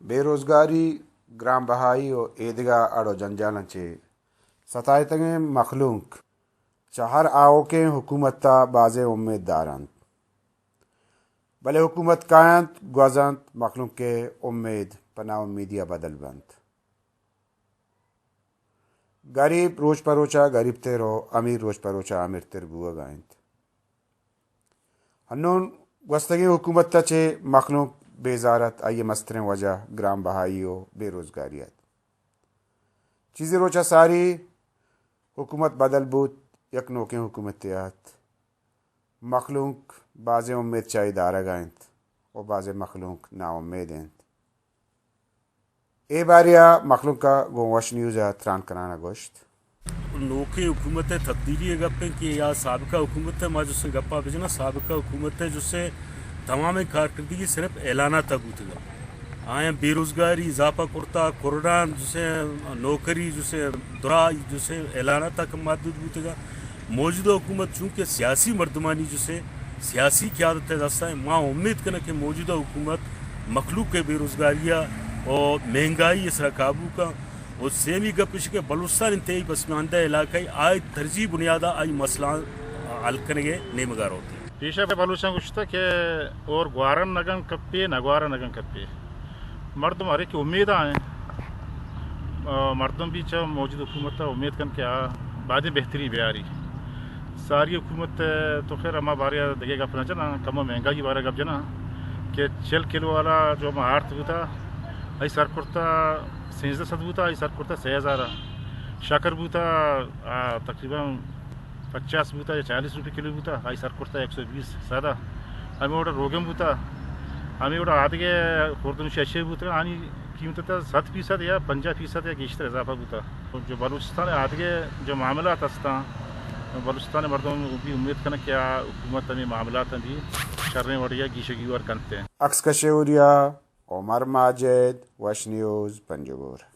بے روزگاری، گران بہائی و ایدگہ اڑ و جنجالاں چہ ستائتگیں مخلوق چہ ہر آؤکیں حکومت ء بازیں امید دارنت، بلے حکومت کاینت، گوزنت، مخلوق ء امید پہ ناامیدی ء بدل بنت۔ گریب روچ پہ روچ ء گریب تر و امیر روچ پہ روچ ء امیر تر بوگ ء انت۔ ہنون گوستگیں حکومت ء چہ مخلوق بیزار ات، آئی ء مستریں وجہ گران بہائی و بے روزگاری ات۔ چیزے روچ ء ساری حکومت بدل بوت، یک نوکیں حکومتے ات۔ مخلوق بازیں امید چہ آئی دارگ ء انت و بازیں مخلوق ناامید انت۔ اے باریا مخلوق ء گوں وش نیوز ء تران کنان ء گوشت۔ نوکیں حکومت ء تبدیلی ء گپ انت کہ یا سابقہ حکومت ء، ما جسے گپا بجناں، سابقہ حکومت ء جسے تمامیں کارکردگی صرف اعلانات ء بوتگ۔ آیاں بے روزگاری اضافہ کرتا، کروڑاں جسے نوکری جسے درائی جسے اعلانات ء محدود بوتگ۔ موجودہ حکومت چونکہ سیاسی مردمانی جسے سیاسی قیادت ء دستا، ما امید کناں کہ موجودہ حکومت مخلوق ء بے روزگاری ء و مہنگائی ء سرا قابو کن۔ و سیمی گپ اش کہ بلوچستان انتہائی پسماندہ علاقہ ء، آئی ترجیح بنیاد ء آئی مسئلہ حل کنگ ء نیمگا روت۔ پیشہ بلوچاں گوشتہ کہ اور گوارن نگن کپے، نہ گوارن نگن کپے۔ مردم ہر ایک امید آئیں۔ آ، مردم بھی چہ موجود حکومت ء امید کن کہ آ بعدیں بہتری بیاری۔ ساری حکومت ء تو خیر ہما بارے ء دگہ گپ نہ جناں، کم و مہنگائی بارے گپ جناں کہ چل کلو والا جو ما آرت بوتا، آئی سر کرتا سیزدہ سد بوتا، آئی سر کرتا سہ ہزار۔ شکر بوتا، آ، تقریباً پچاس بوتا یا چالیس روپے کلو بوتا، آئی سر کرتا ایک سو بیس سادہ۔ ہمیں وڑا روگن بوتا، ہمیں وڑا آدگے خوردن ششے بوتا، آنی قیمت تا صد فیصد یا پنجاہ فیصد یا گیشتر اضافہ بوتا۔ جو بلوچستان آدگے جو معاملات ہستاں، بلوچستان مردم بھی امید کنن کہ آ حکومت ہمیں معاملات بھی شریں وڑیا گیشگیوار کنتے۔ عکس کشے اوریا، عمر ماجد، وش نیوز، پنجگور۔